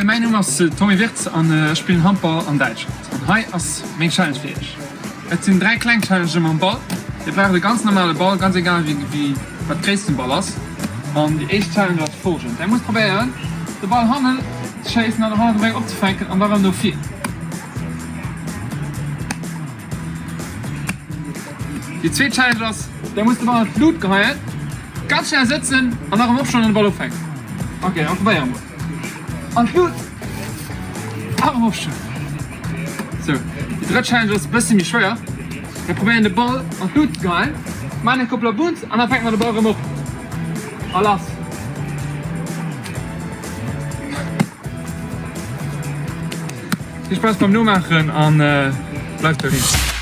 Mäin Numm ass Tommy Wirtz an ech spillen Handball an Däitschland. An hei ass meng Challenge fir iech. Et sinn 3 kleng Challengen mam Ball. Dir braucht e ganz normale Ball, ganz egal wéi wat d'Gréisst vum Ball ass. An déi éischt Challenge ass folgend, Där musst probéieren de Ball hannen ze schéissen an hannen dobäi opzefänken an da rëm no vir. Déi zweet Challenge ass, Där musst de Ball an d'Lut geheien, ganz schnell sëtzen an da rëm opstoen an de Ball opfänken. Ok, da probéiere mer. An d'Lut a rëm opstoen. Sou, déi drëtt Challenge ass e bësse méi schwéier. Mir probéieren de Ball an d'Lut ze geheien, maachen eng Koppel a Bunz an da fänke mer de Ball rëm op. A lass! Vill Spaass beim Nomaachen an bleift doheem!